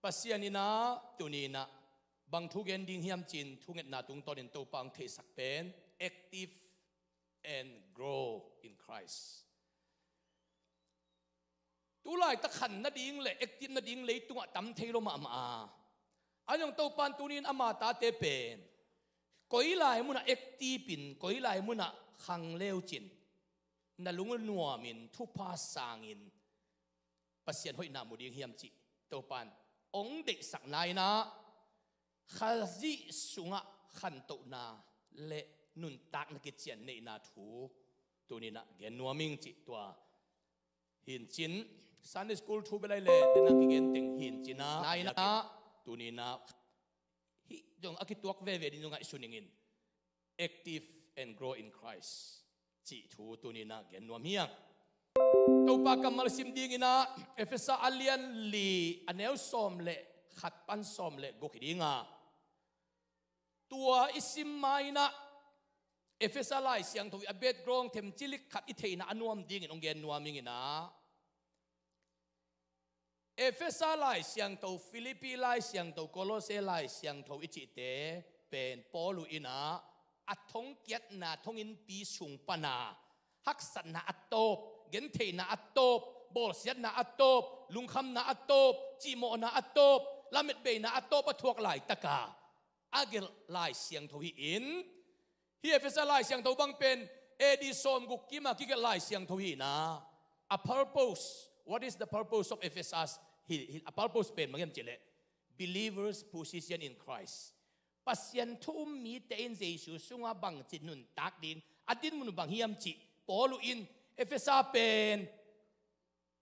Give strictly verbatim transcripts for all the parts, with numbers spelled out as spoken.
Pasian in ah tuni in ah bang thu gen ding hiam ci-in thungetna tungtawnin Topa hong theihsak pen active and grow in Christ. Tulaitak khan nading le active nading leitungah tam thei lo mahmah a, a zong Topa in tuni in ama tate pen koi lai munah active in, koi lai munah khang leucin, na lung nuamin, thupha sangin Pasian hoihna mu ding hiam cih Topa in hong deihsakna in ah Khazih sungah khantohna le nuntakna kician neihna thu tuni in ah gen nuam ing cih tua hincin, Sunday school thu bel ai le tenang kigen teng hincin ah, na in ah tuni in ah hih zong a kituak veve ding zong ngaihsun ing in, active and grow in Christ cih thu tuni in ah gen nuam hi ing. Topa kammal sim ding in ah Efesa a lian li, a neu sawm le khat pan sawm le guk hi ding a, tua i sim ma in ah Efesa Lai Siangtho i a background themcilik khat i theihna a nuam dingin hong gen nuam ing in ah, Efesa Lai Siangtho, Filipi Lai Siangtho, Kolose Lai Siangtho i cihte pen Paulu in ah a thongkiatna thonginnpi sung pan a haksatna a tawp, gentheihna a tawp, bawlsiatna a tawp, lungkhamna a tawp, cihmawhna a tawp, lametbeina a tawp a thuak laitak a a gelh Lai Siangtho hi in, hih Efesa Lai Siangtho bang pen A D sawmguk kim a kigelh Lai Siangtho hi in ah, a purpose, what is the purpose of Ephesus? Hi, hi, a purpose pen bang hiam cih leh believers' position in Christ. Pasian thu um mite in Jesu sungah bangci nuntak ding, a dinmun bang hiam cih Paulu in Efesa pen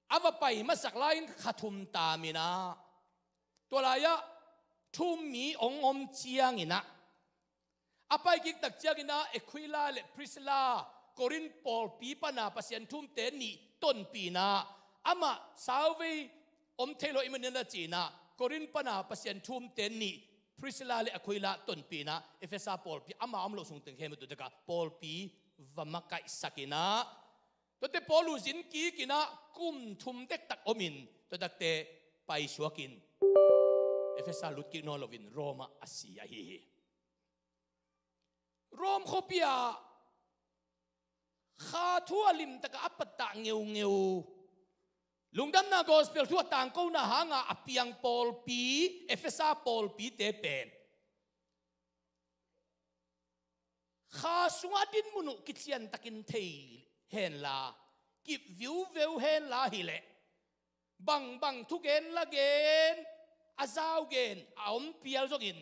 a va pai masak lai-in kha thum tam in ah, tua lai-ah thu um mi hong om ciangin ah, a pai kik tak ciangin ah Aquila le Priscilla, Korin pawlpi pan a Pasian thu umte nih tonpih in ah, amah sauvei om thei lo ahih manin ah ci-in ah, Korin pan a Pasian thu umte nih Priscilla le Aquila tonpih in ah Efesa pawlpi, amah om loh sung teng khempeuh tua tak a pawlpi va makaihsak in ah, tuate Paulu zin kik in ah kum thum dektak om in, tua takte paisuak in Efesa lut kik nawn loin Rome ah a si ahi hi. Rome khuapi ah kha thu a limtak a a pattah ngeungeu, lungdamna gospel thu a tangkona hang a a piang pawlpi, Efesa pawlpite pen kha sungah a dinmun uh kiciantakin thei hen la, kip viuveu hen la hi leh, bangbang thugen la gen, a zau gen a om pial zongin,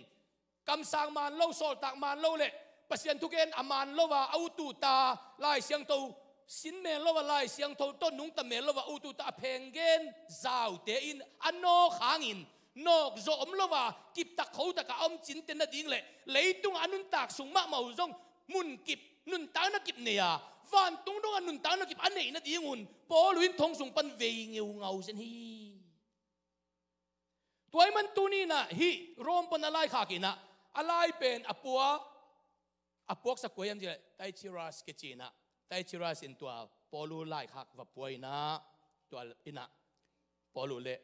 kamsang man lo, sawltak man lo le Pasian thugen a man lo a, a ut uh ta, Lai Siangtho sin men lo a, Lai Siangtho tawh nungta men lo a, ut uh ta a pheng gen zaute in a nawk hangin, nawkzawh om lo a, kiptak khotak a om cinte nading le leitung a nuntak sung mahmah uh zong munkip, nuntakna kip nei a, vantung dong a nuntakna kip a neih nadingun Paulu in thong sung pan vei ngeungau zen hi. Tua ahih man tuni in ah hih Rome pan a laikhak in ah, a lai pen a pua, a puaksa kua hiam cih leh Thyatira kici in ah, Thyatira in tua Paulu laikhak va pua in ah, tua in ah Paulu le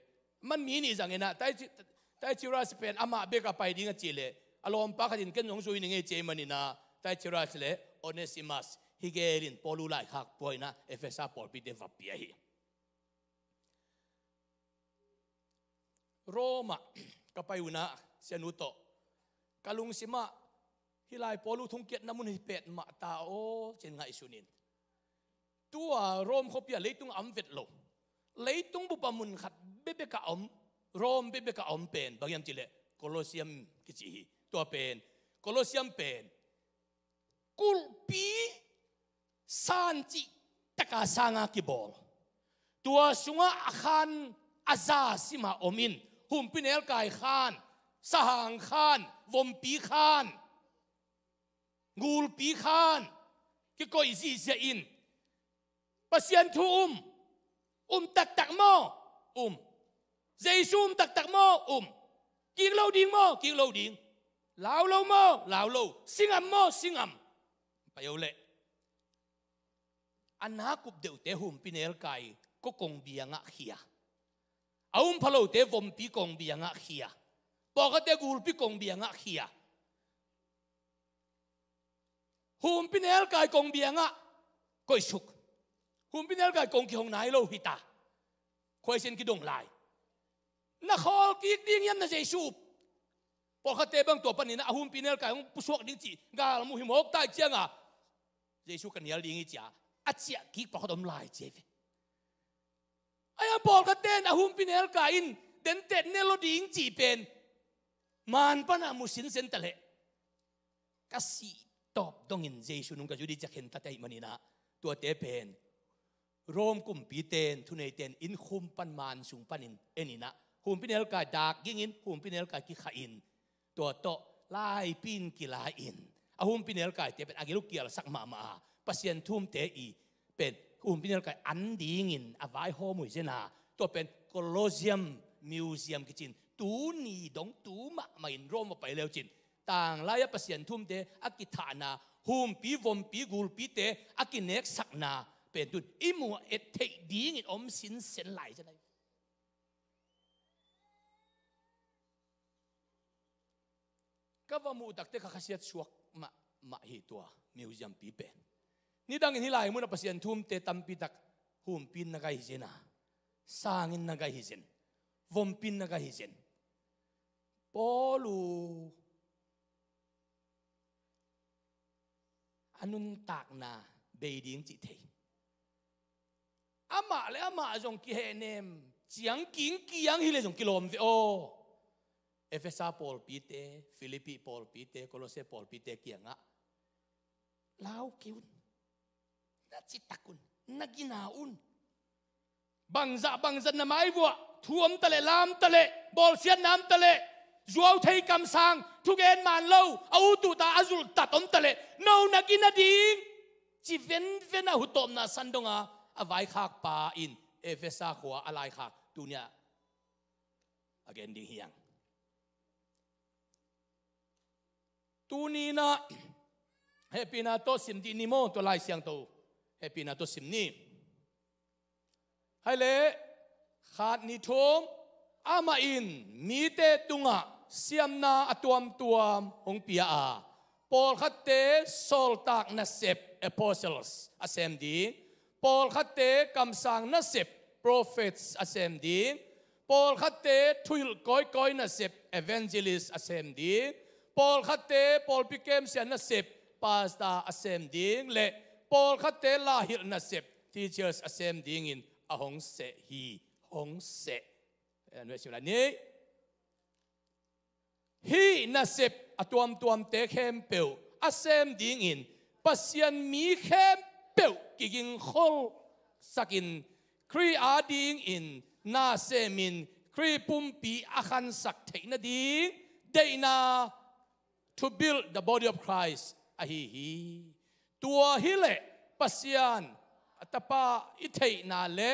man mi nih zang in ah, Thyati-, Thyatira pen amah bek a pai ding a cih leh, a lawmpa khat in ken zong zui ning ei ci ahih man in ah, Thyatira le Onesimus hih gel in Paulu laikhak pua in ah Efesa pawlpite va pia hi. Rome ah ka pai un ah, sianu tawh ka lungsim ah hih lai Paulu thongkiatna mun hi petmah ta aw ci-in ngaihsun in, tua Rome khuapi ah leitung a om vet lo, leitung bup a mun khat bekbek a om, Rome bekbek a om pen bang hiam cih leh Colosseum kici hi. Tua pen, Colosseum pen kulhpi san cih taka sanga kibawl. Tua sungah a khan a za sima om in, humpinelkai khan, sahang khan, vompi khan, gulpi khan kikoih zihziah in, Pasian thu um, um taktak maw? Um. Jesu um taktak maw? Um. Kik lo ding maw? Kik lo ding. Lau lo maw? Lau lo. Singam maw? Singam. Pai o leh, a na kup deuhte humpinelkai kokong biangah khia. A um pha lote vompi kongbiangah khia. Pawlkhatte gulpi kongbiangah khia. Humpinelkai kongbiangah koihsuk. Humpinelkai kong kihong nai lo hita. Khuaisen kidong lai. Na khawl kik ding hiam na Jesu? Pawlkhatte bang tua panin a humpinelkai hong pusuak ding cih galmu hi mawk tai cianga Jesu ka nial ding hi cia a ciah kik pawlkhat om lai cia ve. Ahi a pawlkhatte in a humpinelkai in dentet ne lo ding cih pen man pana mu sinsen ta leh ka sih tawp dongin Jesu nung ka zui ding cia khen ta tei maninah tuate pen Rom kumpite in thuneite in innkhum pan man sung panin eninah humpinelkai dak gingin humpinelkai kikhahin tua tawh laipin kila-in a humpinelkaite pen a gil uh kialsak mahmah a Pasian thumte i pen humpinelkai an dingin a vaihawm uh hi zena tua pen Colosseum Museum kicin tuni dong tu mahmah in Rom a pai leucin tanglai-ah Pasian thumte a kithahna humpi vompi gulpite a kineksakna pen tun i muh a et theih dingin om sinsen lai zena. Ka va muh takte ka khasiat suak mahmah hi tua museum pi pen. Nidangin hih lai munah Pasian thumte tampitak humpin na gai hi zena sangin na gai hi zen vompin na gai hi zen. Paul uh a nuntakna bei ding cih thei. Amah le amah zong kihehnem ciang kingkiang hileh zong kilawm ve aw. Efesa pawlpite, Filipi pawlpite, Kolose pawlpite kiangah lau kei un. Na citak un, na gina un. Bangzah bangzah na maivuah thu om taleh lam taleh bawlsiatna om taleh zuau thei kamsang thugen man lo a utuhta a zulhtat om taleh no na gina ding ci venven a hutawpna san donga a vaikhakpa in Efesa khua a laikhak tunia a gen ding hiang. Tuninah hehpihna tawh sim dih ni maw tua Lai Siangtho hehpihna tawh sim ni. Hai leh khat ni thum amah in mite tungah siamna a tuamtuam hong pia a pawlkhatte sawltak nasep apostles a sem ding pawlkhatte kamsang nasep prophets a sem ding pawlkhatte thuhilh kawikawi nasep evangelist a sem ding pawlkhatte pawlpi kemsia nasep pastor a sem ding le pawlkhatte lahilh nasep teachers a sem dingin a hong seh hi. Hong seh. Hih nasep a tuamtuamte khempeuh a sem dingin Pasian mi khempeuh kigingkholsakin Khrih adingin na semin Khrih pumpi a khansak theih nading deihna to build the body of Christ ahi hi. Tua hileh Pasian a Tapa i theihna le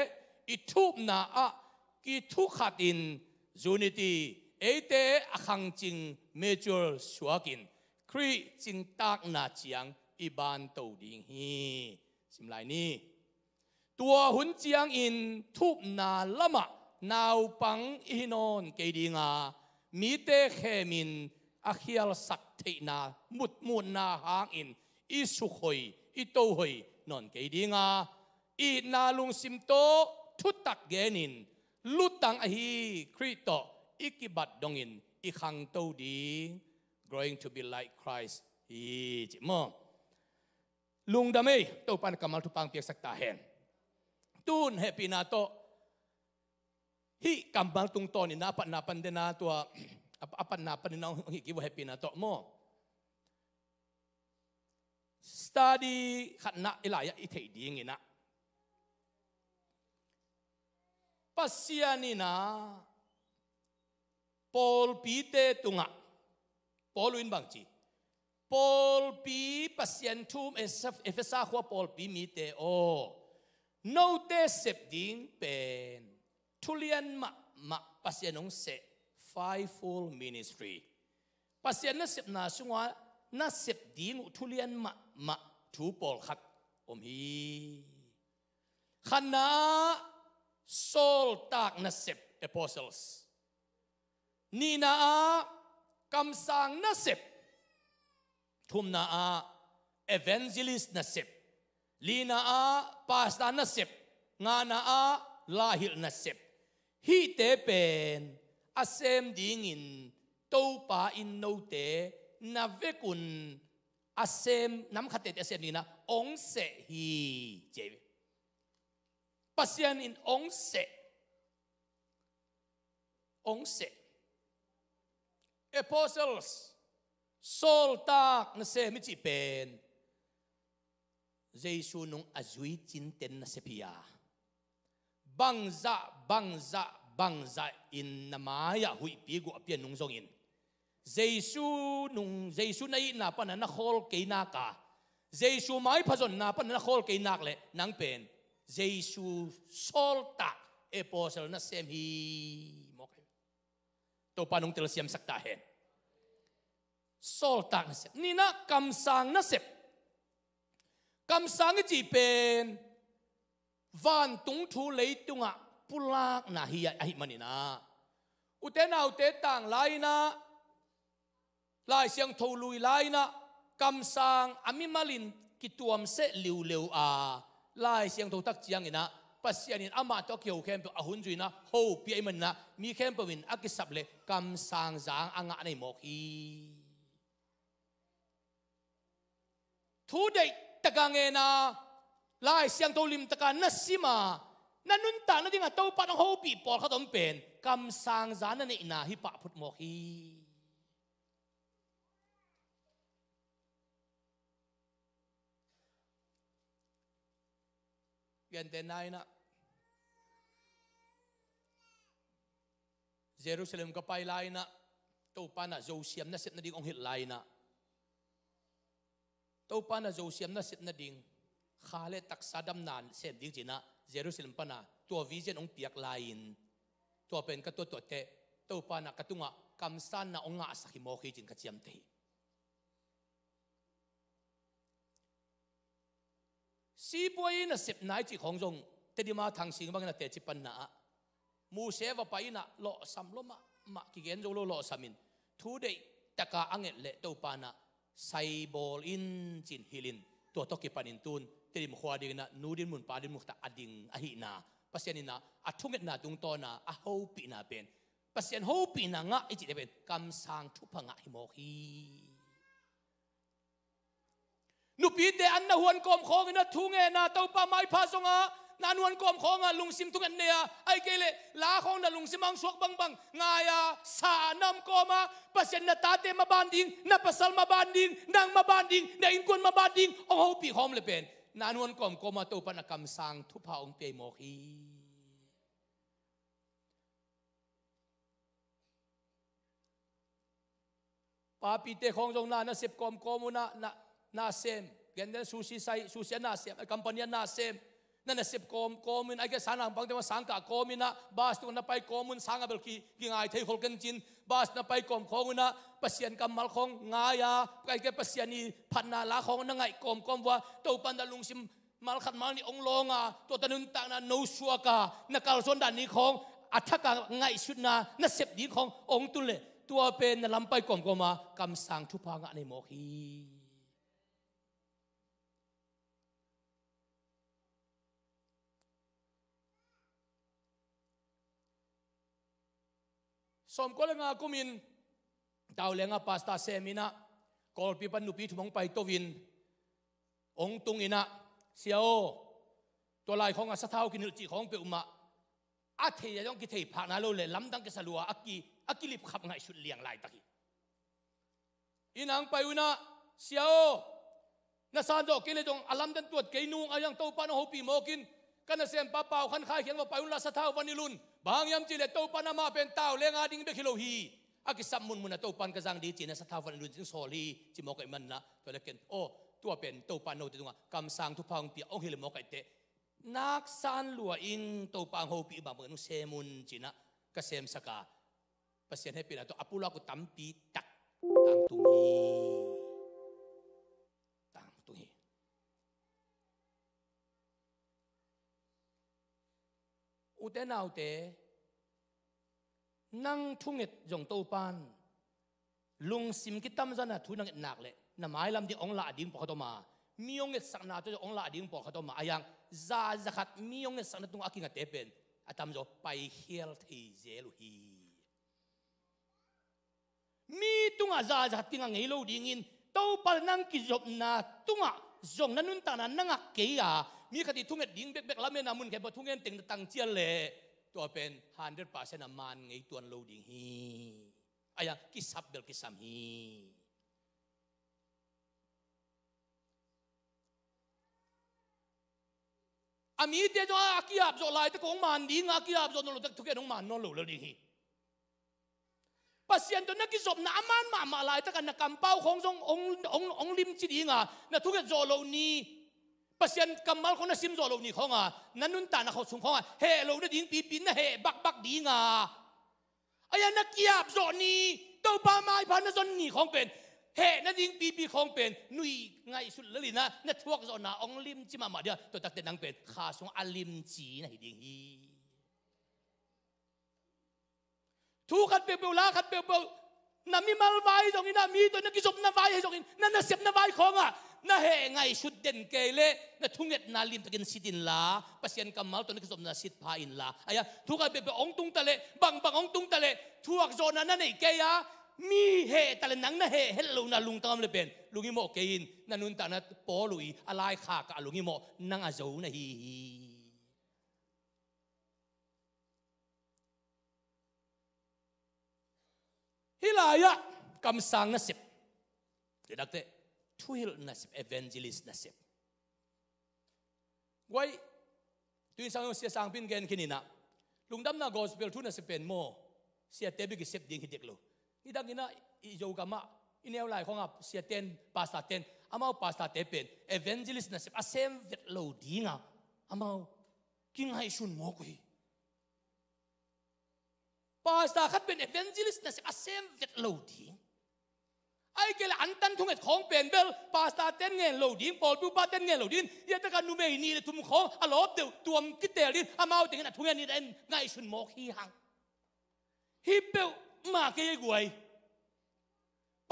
i thupna ah kithukhatin unity eite a khangcing mature suakin Khrih cingtakna ciang i banto ding hi. Sim lai ni. Tua hun ciangin thupna lamah naupang i hi nawn kei dinga mite khemin a khialsak theihna mutmutna hangin i sukhoi i tohoi nawn kei dinga itna lungsim tawh thutak genin lutang ahi Khrih tawh i kibat dongin i khangto ding growing to be like Christ hi ci maw? Lungdam ei, Topa in kammal thupha piaksak ta hen. Tun hehpihna tawh hih kammal tungtawnin a patna pan dena tua a patna panin a hong hih kivu hehpihna tawh maw? Study khatna i lai-ah i theih dinginah Pasian inah pawlpite tungah Paul in bangci pawlpi Pasian thum Efesa khua pawlpi mite aw note sep ding pen thulian mahmah Pasian hong seh fivefold ministry. Pasian nasepna sungah nasep ding uh thulian mahmah thu pawlkhat om hi. Khatna sawltak nasep Apostles. Nihna ah kamsang nasep. Thumna ah evangelist nasep. Lina ah pastor nasep. Ngana ah laihilh nasep. Hihte pen a sem dingin Topa in note na vekun a sem, nam khatte a sem dingin ah ong seh hi, ci hi. Pasian in ong seh. Ong seh. Apostles, sawltak nasem i cih pen Jesu nung a zui cinten nasep hi a, bangzah, bangzah, bangzah in na mai-ah huihpi guahpi a nung zongin, Jesu nung, Jesu na itna pana na khawl kei nak a, Jesu maipha zonna pana na khawl kei nak leh nang pen Jesu sawltak, apostle nasem hi mawk hi. Topa nong telsiamsak ta hen. Sawltak nasep. Nihna, kamsang nasep. Kamsang i cih pen vantung thu leitungah pulakna hi a, ahih manin ah, ute naute, tanglai-in ah, Lai Siangtho lui lai-in ah, kamsang a mimalin kituam seh liuleu a, Lai Siangtho thak ciangin ah Pasian in amah tawh a kiho khempeuh a hun zui-in ah hopih ahih manin ah, mi khempeuh in a kisap leh kamsang zang a ngah na hi mawk hi. Thu deih tak a ngen a, Lai Siangtho limtak a na sim a, na nuntak nading a Topa nong hopih pawlkhat om pen kamsang za na neihna hi pah phot mawk hi. Gentehna-in ah, Jerusalem ka pai lai-in ah, Topa in ah Zo siam nasep nading ong hilh lai-in ah, Topa in ah Zo siam nasep nading kha leh taksa damna sem ding ci-in ah Jerusalem pan ah tua vision ong piak lai-in, tua pen ka tuahtuah teh Topa in ah ka tungah kamsanna ong ngahsak hi mawk hi ci-in ka ciamteh hi. Sipuai nasepna i cih khawng zong Tedim a Thang Sing bangin a teci panna ah, Mose va pai-in ah lawhsam lua mahmah, kigen zo lo lawhsam in, thu deih tak a a nget leh Topa in ah sai bawl in ci-in hilh in, tua tawh kipan in tu-in Tedim khua dingin ah nu dinmun pa dinmun khat ah a ding ahihna, Pasian in ah a thungetna tungtawn a a hopihna pen, Pasian hopihna ngah i cihte pen kamsang thupha ngah hi mawk hi. Nupite an na huan kawm khawngin ah thungetna, Topa maipha zong ah na an huan kawm khawng ah lungsim thunget nei a, ahih kei leh la khawng na lungsim ah hong suak bangbang ngai a, sa a, nam kawm ah Pasian na tate maban ding, na pasal maban ding, nang maban ding, na innkuan maban ding ong hopih khawm leh pen na an huan kawmkawm ah Topa in ah kamsang thupha ong pia hi mawk hi. Papite khawng zong na nasep kawmkawm un ah, na, na sem. Gentehna sushi sai, sushi a na sem, company a na sem. Na nasep kawmkawm un, ahih kei leh sangnaupangte mah sangkah kawm in ah, bus tungah na pai kawm un, sang a bel ki, kingai thei khol ken ci-in, bus na pai kawm khawng un ah, Pasian kammal khawng ngai a, ahih kei leh Pasian i phatna la khawng na ngaih kawmkawm uh a, Topa in ah lungsim mal khat mal nih ong lawng a, tua tawh nuntakna no suak a, na kalsuan dan ding khawng a thak a ngaihsutna nasep ding khawng ong tun leh, tua pen na lam pai kawmkawm a kamsang thupha ngah na hi mawk hi. Sawmkua le nga kumin Tawleng ah pastor sem in ah, Kawlpi pan nupi thum hong paito in, hong tung in ah, "Sia aw, tua lai khawng ah sathau kinilh cih khawng peuhmah a thei a zong kithei phak nai lo leh lamdang kisa lua, a ki, a kilipkhap ngaihsut liang laitak hi." Inn ah hong pai un ah, "Sia aw, na san zawh kei leh zong a lamdang tuat kei nung a, hiang Topa in hong hopih mawk in, ka nasempa Pau Khan Khai kiang va pai un la, sathau va nilh un. Bang hang hiam cih leh Topa in amah pen Tawleng a ding bek hi lo hi. A kisap munmun ah Topa in ka zang ding ci-in ah sathau va nilh un ci-in sawl hi," ci mawk ahih manin ah, tua leh ken, "Aw, tua pen Topa in note tungah kamsang thupha hong pia," ong hilh mawk ahih teh, "Nak san lua ing, Topa hong hopih bangbang in hong sem un," ci-in ah ka semsak a, Pasian hehpihna tawh a pulak uh tampi tak tangtung hi. Tangtung hi. Ute naute, Nang thunget zong Topan lungsim kitamzana thu na nget nak leh na mailam ding hong lah ding pawlkhat om a, mi hong ngetsakna tawh zong hong lah ding pawlkhat om a, a yang za zakhat mi hong ngetsakna tungah a kingate pen a tamzaw paikhial thei zel uh hi. Mi tungah za zakhat kingah ngei lo dingin Topa le nang kizopna tungah zong na nuntakna na ngak kei a, mi khat i thunget ding bekbek lamena mun khempeuh thungen teng na tang cial leh tua pen hundred percent a man ngei tuan lo ding hi. A yang kisap bel kisam hi. A mite zong a kiap zawh laitak hong man ding a, a kiap zawh nawn lotak thukhen hong man nawn lo lel ding hi. Pasian tawh na kizopna a man mahmah laitak a na kampau khawng zong hong, hong, hong limci ding a, na thunget zawh loh ni, Pasian kammal khawng na sim zawh loh ni khawng a, na nuntakna khawng sung khawng a heh loh nading pipi na heh bakbak ding a, a yang na kiap zawh ni, Topa maipha na zon ni khawng pen, heh nading pipi khawng pen nui ngaihsut lel in a, na thuak zawhna hong limci mahmah ding a, tua takte nang pen kha sungah a limci na hi ding hi. Thu khat peuhpeuh, la khat peuhpeuh, na mimal vai zongin a, mi tawh na kizopna vai ahi zongin, na nasepna vai khawngah na heh ngaihsut den kei leh na thungetna limtakin sit inla, Pasian kammal tawh na kizopna sit pha inla. A yang thu khat peuhpeuh hong tung ta leh, bangbang hong tung ta leh, thuak zawhna na neih kei a, mi heh ta leh nang na heh het lohna lungtang om leh pen lunghimawh kei in, na nuntakna pawl uh i a laikhak ah a lunghimawh nang a zo na hi hi. Hih lai-ah kamsang nasep, didakte, thuhilh nasep, evangelist nasep. Guai, tuin sang sia sangpi in gen khin inah, lungdamna gospel thu nasep pen maw, siate bek i sep ding hi dek lo. Nidang inah i Zogamah i neu lai khawngah siaten, pastorten, amau pastorte pen evangelist nasep a sem vet lo dingah amau kingaihsun mawk uh hi. Pastor khat pen evangelist nasep a sem vet lo ding. Ahih kei leh antan thunget khawng pen bel pastorten ngen lo ding, pawlpi upaten ngen lo ding. Hiah takah numei nih le thum khawng a lawp deuh tuam kitel ding, amau tengin a thunget ni dan ngaihsun mawk hi hang. Hih peuhmah kei ei guai.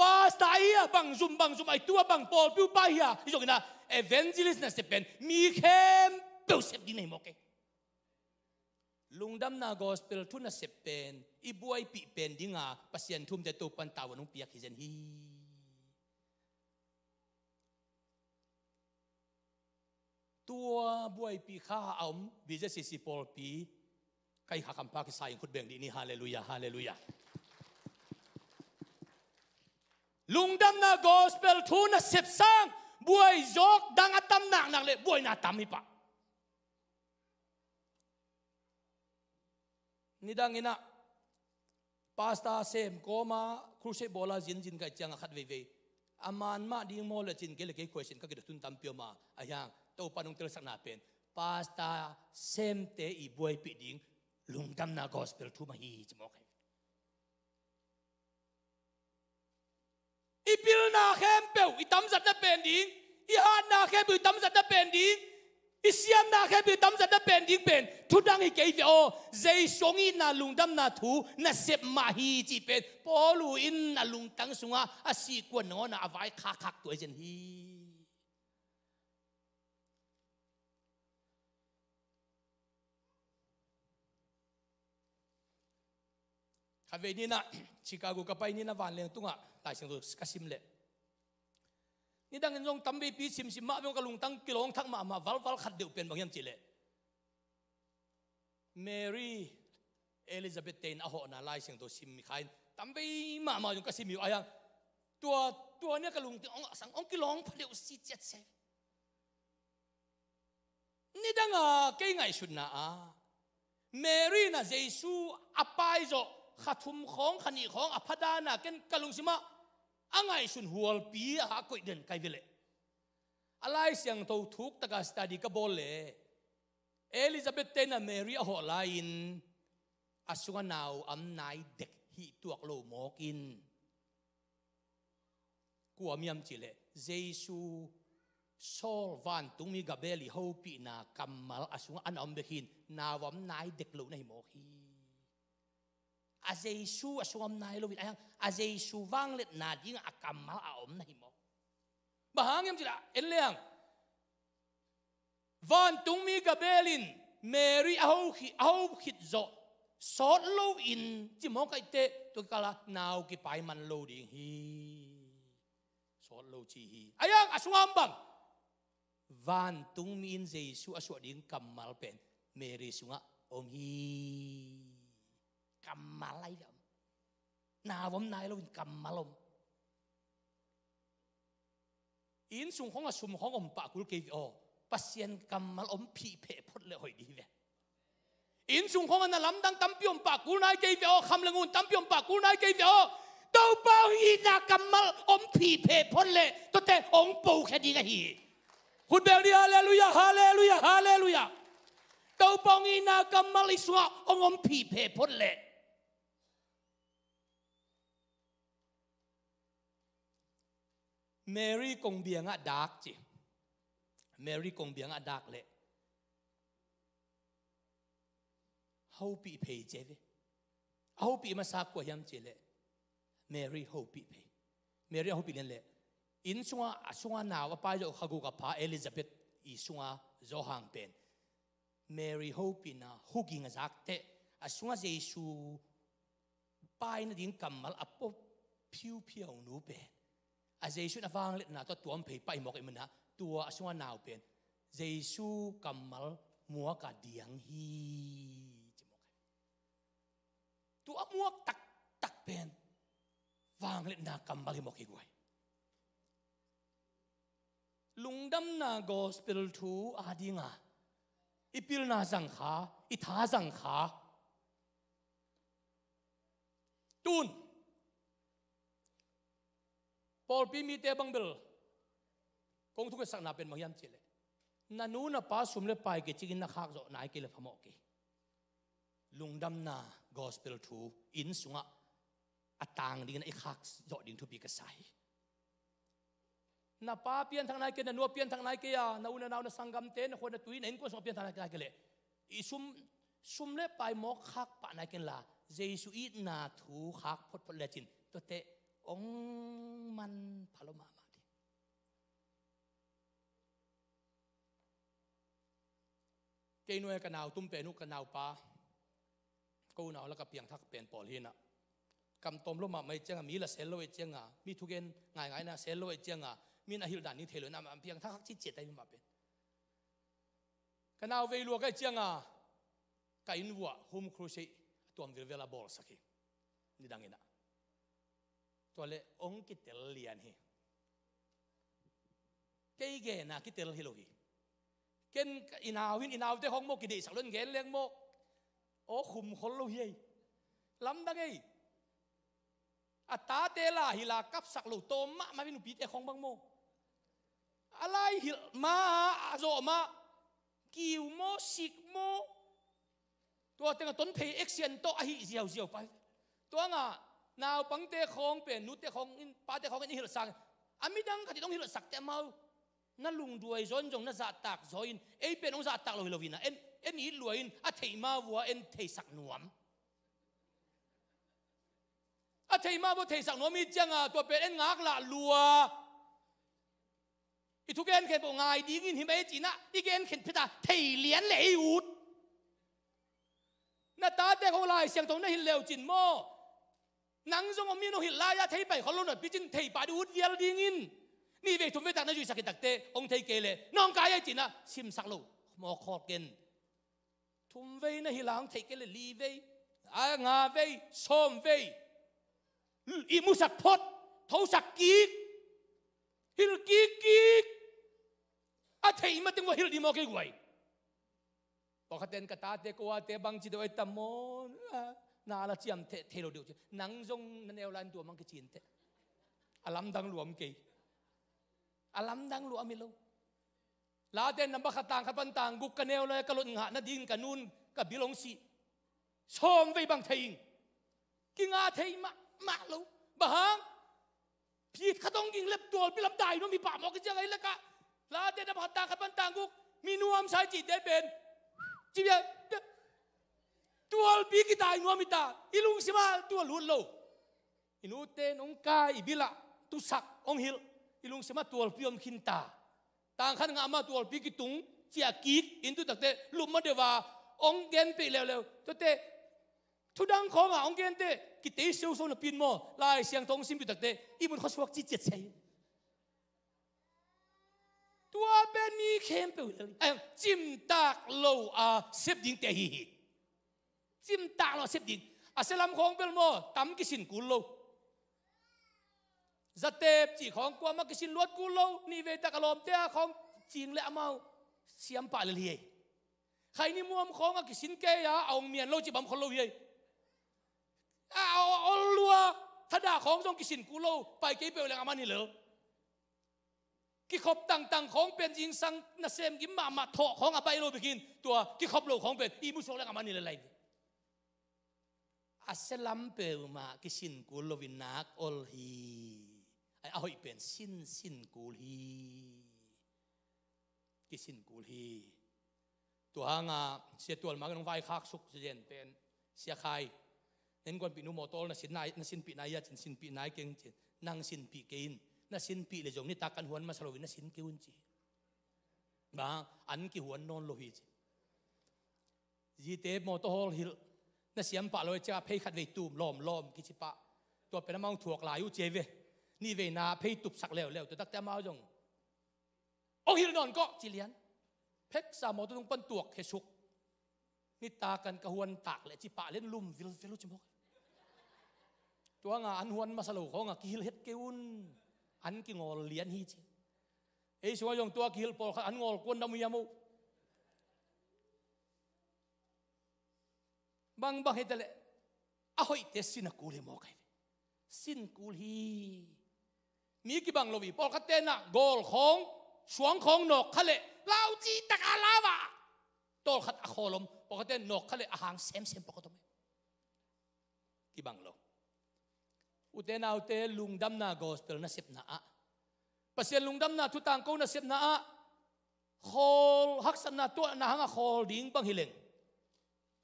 Pastor ahi a bang zum, bang zum ahi, tua bang pawlpi upa ahi a, hi zongin ah evangelist nasep pen mi khempeuh sep ding na hi mawk ei. Lungdamna gospel thu nasep pen i buaipih pen dinga Pasian thu umte Topan tavuan hong piak hi zen hi. Tua buaipih kha a om B Z C C pawlpi, ka i kha kampha kisa in khut beng dih ni. Halleluiah, halleluiah. Lungdamna gospel thu nasep sang buai zawk dang a tam naknak leh buaina tam hi pah. Nidang inah pastor sem kawma crusade bawla zinzin ka hih ciangah khat veivei a man mah ding maw le cin kei le kei question ka kidotun tampi om a, ahi hang Topan hong telsakna pen pastor semte i buaipih ding lungdamna gospel thu mah hi ci mawk hi. I pilna khempeuh i tamzatna pen ding, i hatna khempeuh i tamzatna pen ding, i siamna khempeuh i tamzatna pen ding pen thu dang hi kei ve aw. Jesu hong itna lungdamna thu nasep mah hi cih pen Paul in a lungtang sungah a sihkuan nangawnah a vaikhakkhak tuai zen hi. Khatvei ninah Chicago ka pai ninah vanleng tungah Lai Siangtho ka sim leh, nidangin zong tamveipi simsim mah veng ka lungtang kilawng thak mahmah valval khat deuh pen bang hiam cih leh, Mary Elizabeth tein a hawhna Lai Siangtho sim kha in tamvei mahmah zong ka sim hi uh, ahi hang tua, tua nia ka lungtang hong sang hong kilawng pha deuh si ciat se. Nidanga kei ngaihsutna a Mary na Jesu a paizawh kha thum khawng kha nih khawng a phadana ken ka lungsimah a ngaihsun hualpi a koih den kai ve leh, a Lai Siangtho thuktaka study ka bawl leh Elizabeth tein a Mary a hawh lai-in a sungah nau am nai dek hih tuak lo mawkin, kua miam cih leh Jesu sawl vantungmi Gabriel i hopihna kammal a sungah a na om bek hi in nau am nai dek lo na hi mawk hi. A Jesu a sungah om nai loin, a hiang a Jesu vangliatna dingah a kammal a om na hi maw? Bang hang hiam cih leh, en leng, vantungmi Gabriel in Mary a ho khit, a ho khit zawh sawt loin cimawh kaihte tua kikala nau kipai man lo ding hi. Sawt lo ci hi. A hiang a sungah om bang? Vantungmi in Jesu a suah ding kammal pen Mary sungah om hi. Kammal ahi ve om. Nau om nai loin kammal om. Inn sung khawng a sum khawng om pah kul kei ve aw. Pasian kammal om phih pheh phot leh hoih ding hi ve. Inn sung khawng a na lamdang tampi om pah kul nai kei ve aw. Kham le ngun tampi om pah kul nai kei ve aw. Topa hong itna kammal om phih pheh phot leh tuate hong pokhia ding ahi hi. Khut beng ni, halleluiah, halleluiah, halleluiah. Topa hong itna kammal i sungah hong om phih pheh phot leh. Mary kongbiangah dak ci. Mary kongbiangah dak leh hopih phei ci ve. A hopih masa kua hiam cih leh Mary hopih phei. Mary a hopih lian leh inn sungah, a sungah nau a pai zawh kha guk a pha Elizabeth i sungah Johan pen Mary hopihna huging a zak teh a sungah Jesu paina ding kammal a pua phiuphiau nu pen a Jesu in a vangliatna tawh tuam phei pah hi mawk ahih manin tua a sungah nau pen Jesu kammal muak a diang hi ci mawk hi. Tua muak taktak pen vangliatna kammal hi mawk hi guai. Lungdamna gospel thu a dinga i pilna zang kha, i tha zang kha. Tun pawlpi mite bang bel kong thukitsakna pen bang hiam cih leh na nu na pa sum le pai kicingin na khak zawh nai kei leh phamawh kei. Lungdamna gospel thu inn sungah a tang dingin a i khak zawh ding thupi ka sa hi. Na pa pianthak nai kei, na nu a pianthak nai kei a, na u na nau na sanggamte, na khua na tui, na innkuan sungah pianthak nai kei leh i sum, sum le pai mawk khak pah nai kei inla Jesu itna thu khak photphot lecin tuate hong manpha lo mahmah ding. Kei nuai ka nau tum pen uh, ka naupa, ko unau laka piangthak pen pawl hi inah, kam tawm lo mahmah ahih cianga, mi la sel lo ahih cianga, mi thugen ngaingaina sel lo ahih cianga, mi in a hilh dan ding thei lo inah, amah piangthak khak citciat ahi mahmah pen. Ka nau vei lua ka hih cianga ka inn vuah home crusade a tuam vilvel a bawlsak hi. Nidang inah tua leh hong kitel lian hi. Kei gena kitel hi lo hi. Ken i nau in, i naute khawng maw, kideihsak lo in gen leng maw, aw khum khol lo hi ei. Lamdang ei. A tate la hi la kapsak lo tawm mahmah in, upite khawng bang maw, a lai hilh ma, a zawh ma, kiu maw, sik maw, tua tengah ton phei action tawh ahi ziauziau pai. Tua ngah naupangte khawng pen, nute khawng in, pate khawng in i hilh sang, a midang khat in hong hilhsak teh amau na lungduai zaw in zong na zahtak zaw in, ei pen hong zahtak lo hi lo inah, en, en it lua in, a theih ma vua en theisak nuam. A theih ma vua theisak nuam i cianga tua pen en ngaklah lua. I thu genkhen peuh ngai dingin hi mah ei cinah i genkhen phet a thei lian le ei ut. Na tate khawng Lai Siangtho na hilh leucin maw, nang zong om in hong hilh lai-a thei pai khol lo napi cin thei pah ding ut vial dingin, nih vei thum vei tak na zuihsak hi takteh hong thei kei leh nawngkai ei cinah simsak lo mawk khawk ken. Thum vei na hilh a hong theih kei leh li vei, a nga vei, sawm vei, i musak phot, thosak kik, hilh kikkik. A theih mateng vua hilh dih maw kei guai. Pawlkhatten ka tate ko ate bangci deuh ai tam maw, na la ciam theh thei lo deuh ci. Nang zong na neu lai in tua mang kicin teh. A lamdang luam kei. A lamdang luam hi lo. Late namba khat tang khat pan tang guk ka neu lai ka lot ngah nading ka nun ka bil hong sih. Sawm vei bang thei ing. Kingah thei mahmah lo. Bang hang? Phit khat hong ging lep tualpi lam dai nuam hi pah mawk i ciang ahi lakah. Late namba khat tang khat pan tang guk mi nuamsa i cihte pen. Ci bia. Tualpi kitai nuam hi ta, i lungsim ah tual lut lo. I nute in hong kai, i bil ah tusak hong hilh, i lungsim ah tualpi om khin ta. Tangkhat ngah ma tualpi kitung, ciah kik, inn tu takte lum ma deuh a hong gen peih leuleu. Tuate thudang khawng ah hong gen teh kitei siauso napi in maw, Lai Siangtho hong sim tu takte i mun khuasuak ci ciat sia hi. Tua pen mi khempeuh i lel, ai, cimtak lo a sep dingte ahi hi. Cimtak lo a sep ding. A sia lam khawng bel maw, tam kisin kul lo. Zatep cih khawng kuamah kisin luat kul lo. Nihvei tak a lawmte a khawng cing le amau siam pah lel hi ei. Khaini muam khawng a kisin kei a, a hong mian lo cih bang khol lo hi ei. A, a, a ol lua, thadah khawng zong kisin kul lo, pai kei peuh leng a man hi lel. Kikhop tangtang khawng pen zingsang nasem gim mahmah thawh khawng a baih lo bek in, tua kikhop lo khawng pen ihmu suak leng a man hi lel lai. A sia lam peuhmah kisin kul lo in nak ol hi. Ai, a hoih pen sin, sin kul hi. Kisin kul hi. Tua hang a Sia Tual Mang in hong vaikhak suk zen pen, Sia Khai, na innkuanpihnu mawtaw na sin nai, na sinpih nai a cin, sinpih nai keng cin, nang sinpih kei in, na sinpih le zong nitak kan huan masa lo in na sin kei un ci. Bang, an kihuan nawn lo hi ci. Zite mawtaw hawl hilh, na siam pah lo i ciang a phei khat vei tum lawmlawm kici pah. Tua pen amau thuak lai uh ci ei ve. Nihveina phei tupsak leuleu, tua takte amau zong hong hilh nawn kawh ci lian. Pheksa mawtaw tung pan tuak khesuk. Nitak kan ka huan tak leh ci pah lian lum vilvel uh ci mawk. Tua nga an huan masa lo khawng a kihilh het kei un. An kingawl lian hi ci. Ei sungah zong tua kihilh pawlkhat an ngawl kuan dam uh hiam uh. Bangbang hi ta leh a hoihte sin a kul hi mawk ai ve. Sin kul hi. Mi kibang lo hi. Pawlkhatte na gawl khawng, suang khawng nawk kha leh lauci tak a lau a, tawlkhat a khawl om. Pawlkhatte nawk kha leh a hang semsem pawlkhat om. Kibang lo. Ute naute, lungdamna gospel na sepna ah, Pasian lungdamna thu tangko na sepna ah, khawl, haksatna tuahna hang a khawl ding bang hi leng,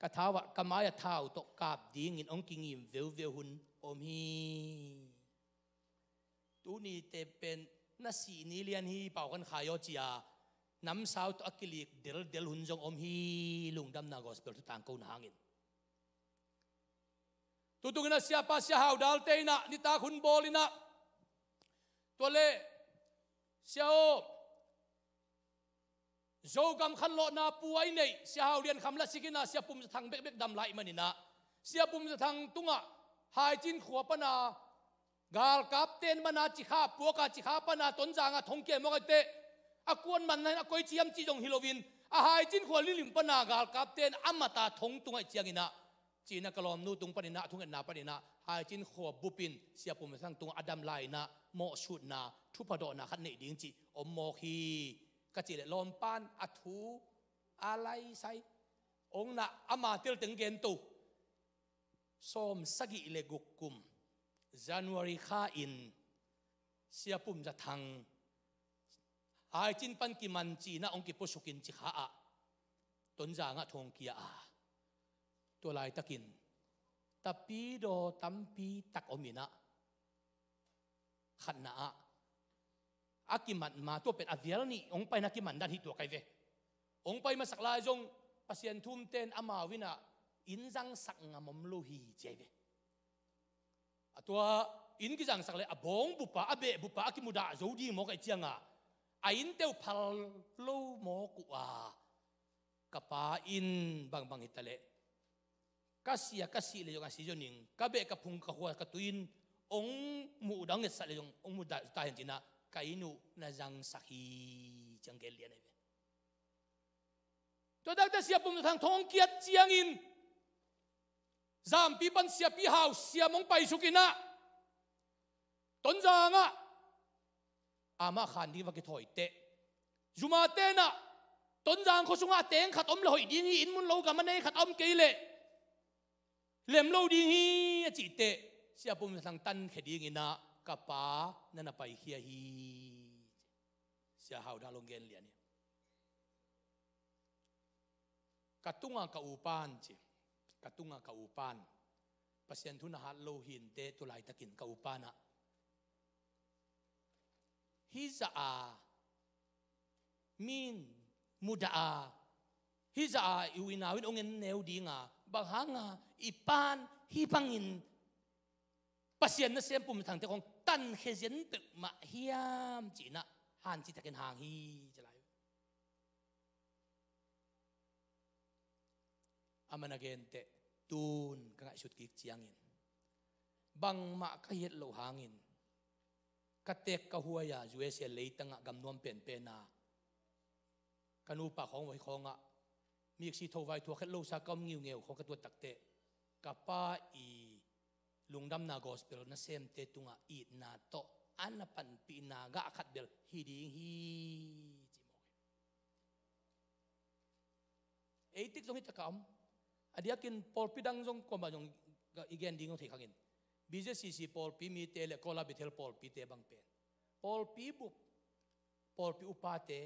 ka thau ah, ka mai a thau tawh kap dingin hong kingim veuveu hun om hi. Tuni te pen na sih ni lian hi, pau kan khai aw ci a, namsau tawh a kilik deldel hun zong om hi, lungdamna gospel thu tangko na hangin. Tutung in a siapa Sia Hau Dal te in a nitak hun bawl in a, tua leh Sia aw, Zogam khanlawhna pu a i neih Sia Hau Lian Kham la sik in a, Sia Pum Za Thang bekbek dam lai man in a, Sia Pum Za Thang tungah Haicin khua pan a galkapte in man a Cikha puak a, Cikha pan a Tonzang ah thong kia mawk ai teh, a kuan man na in a koi ci hiam cih zong hi lo in, a Haicin khua lilim pan a galkapte in a mat a thong tung ai ciang in a, ci in a ka lawmnu tung pan in a, a thungetna pan in a, Haicin khua bup in Sia Pum Za Thang tungah a dam lai in a, mawhsutna, thupha dawhna khat neih ding cih om mawk hi. Ka cih leh lawmpan a thu a laisai, hong na ama telteng gen to. Sawm sagih le guk kum January kha in Sia Pum Za Thang Haicin pan kiman ci in a hong kipuasuk in Cikha ah, Tonzang ah thong kia a, tua laitakin tapidaw tampi tak om in a, khatna ah a kimat ma, tua pen a vial nih hong paina kiman dan hi tua kai ve. Hong pai masak lai zong Pasian thumte in amau in a inn zangsak ngam om lo hi ci ai ve. A tua inn kizangsak leh a bawng bup a, a beh bup a, a kimudah zo ding mawk ai ciang a, a innte uh phal lo mawk uh a, ka pa in bangbang hi ta leh, ka sia, ka sih leh zong a si zo ning, ka beh, ka phung, ka khua, ka tui in hong mudah, hong etsak leh zong hong mudah ta hen ci in a, ka inn uh na zangsak hi ci a gen lian ai ve. Tua takte Sia Pum Za Thang thong kiat ciangin Zampi pan Siapi Hau Siam hong paisuk in a, Tonzang ah amah khan ding va kithawi teh, zumate in a, Tonzang khua sungah a teng khat om leh hoih ding hi, inn mun lo gam a nei khat a om kei leh lem lo ding hi a cih teh, Sia Pum Za Thang tankhia ding in a, ka pa na na paikhia hi. Sia Hau Dal hong gen lian hi. Ka tungah ka upan ci, ka tunga ka upan, Pasian thu na hat lo hinte, tu laitakin ka upan ah, hih zah a min mudah a, hih zah a i u i nau in hong en neu dinga, bang hanga i pan hih bangin Pasian nasem pumthangte khong tankhia zen peuhmah hiam ci-in ah, hancittakin hang hi ci lai. Aman a genteh, tun ka ngaihsut kik ciangin, bangmah ka hiat loh hangin, ka teek ka huai a U S A leitangah gamnuam penpen a ka nupa khawng vai khawngah miksi tho vai thuak het losa ka om ngiungeu khawng ka tuat takteh, ka pa i lungdamna gospel nasemte tungah itna tawh a na panpihna gah khat bel hi ding hi, ci mawk hi. Ei tik zong hi taka om. A diakin pawlpi dang zong kuamah zong i gen ding zong thei khangin, B Z C C pawlpi mite le Kawl a Bethel pawlpite bang pen, pawlpi bup, pawlpi upate,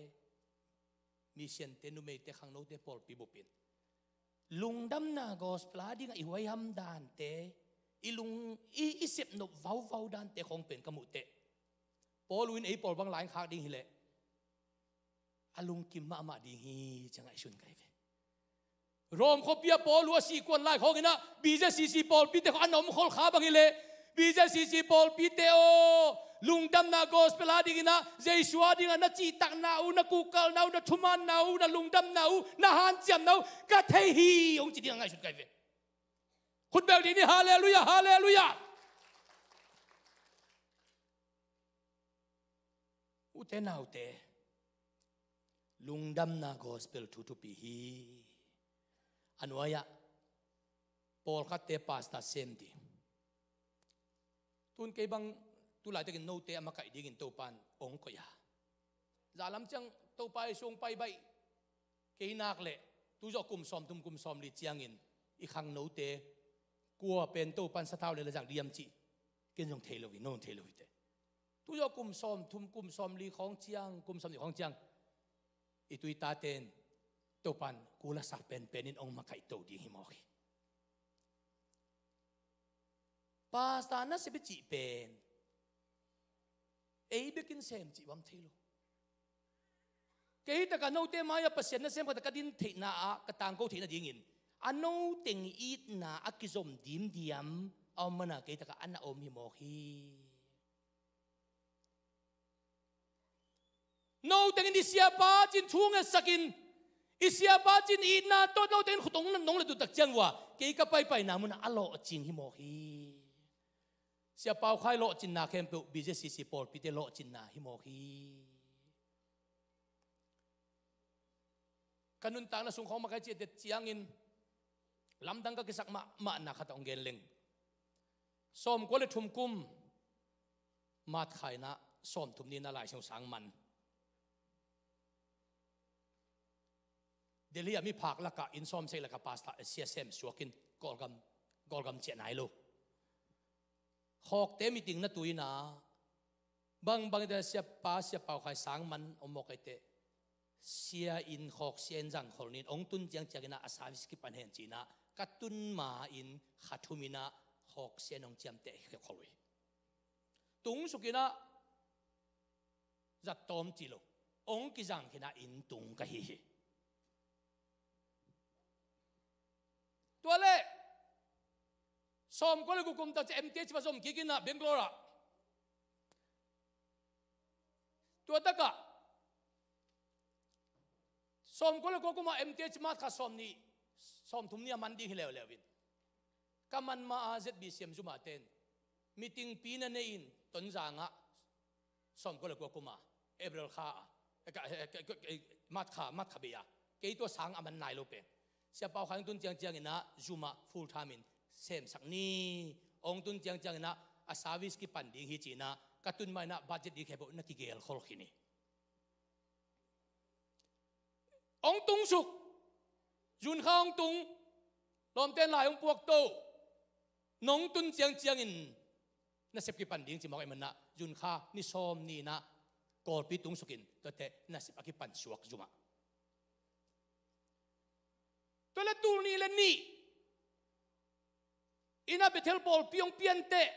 misiante, numeite, khangnote pawlpi bupin lungdamna gospel a dingah i huaiham dante, i lung i, i sepnop vauvau dante khawng pen ka muhteh, Paul in ei pawl bang lai khak ding hileh a lungkim mahmah ding hi, ciang a i sun kai ve. Rom khuapi a Paul uh a sih kuan lai khawngin ah, B Z C C pawlpite khawng a na om kholkha bang hileh, B Z C C pawlpite aw, lungdamna gospel a dinginah, Jesu a dingah na cihtakna uh, na kuhkalna uh, na thumaanna uh, na lungdamna uh, na hanciamna uh ka thei hi, hong ci ding a ngaihsut kai ve. Khutbel dih ni, halleluiah, halleluiah. Ute naute, lungdamna gospel thu thupi hi. A nuai-ah pawlkhatte pastor sem ding. Tun kei bang tu laitakin note a makaih dingin Topan hong koih a, zahlam ciang Topa Jesu hong pai baih kei nak leh, tu zawh kum sawmthum kum sawmli ciangin i khangnote kua pen Topan sathau le la zang diam cih ken zong thei lo hi, no thei lo hi teh. Tu zawh kum sawmthum kum sawmli khawng ciang, kum sawmli khawng ciang i tuitaten Topan kulasak penpenin hong makaih to ding hi mawk hi. Pastor nasep i cih pen ei bekin sem cih bang thei lo. Kei taka note mai-ah Pasian nasem khat ka din theihna ah ka tangko theihna dingin a noteng itna a kizom dimdiam a om mana kei taka a na om hi mawk hi. Noteng in i siapa cin thu ngetsakin, i siapa cin itna tawh noteng in khutong nong le dutak ciang vua kei ka paipaina munah a lawhcing hi mawk hi. Siapa uh khai lawhcinna khempeuh B Z C C pawlpite lawhcinna hi mawk hi. Ka nuntakna sung khawng makaih ciatet ciangin lamdang ka kisak mahmahna khat a hong gen leng. Sawmkua le thum kum March kha in ah sawmthum ni-in ah Lai Siangtho sang man. Delhi ah miphak lakah inn sawmsek lakah pastor, eh, sia sem suakin Kawlgam, Kawlgam ciah nai lo. Khawkte meeting na tui-in ah, bangbang ite siapa, siapa uh khai sang man om mawk ite, sia in, khawk sia in zang khol ni-in hong tun ciangciang in ah a service kipan hen ci-in ah ka tun ma-in kha thum in ah khawk sia in hong ciamteh khol uh hi. Tungsuk in ah zat tawm ci lo, hong kizang khin ah inn tung ka hi hi. Tua leh sawmkua le guk kum tak ciang M T H va zom kik in ah Bangalore ah. Tua takah sawmkua le kua kum ah M T H March kha sawmnih, sawmthum ni a man ding hi leuleu in, ka man ma-a Z B C M zum ah ten meeting pi na nei in Tonzang ah, sawmkua le kua kum ah April kha ah, eh, ka, eh, ka, ka, eh, March kha, March kha bei ah, kei tua sang a man nai lo pen siapa uh khai hong tun ciangciang in ah zum ah full time in semsak ni. Hong tun ciangciang in ah a service kipan ding hi ci-in ah ka tun ma-in ah budget ding khempeuh na kigel khol khin hi. Hong tungsuk, June kha hong tung, lawmte in lai hong puak to. Nong tun ciangciangin nasep kipan ding ci mawk ahih manin ah June kha ni sawm ni-in ah Kawlpi tungsukin tuate nasep a kipan suak zum ah. Tua leh tul nih le nih Inah Bethel pawlpi hong pian teh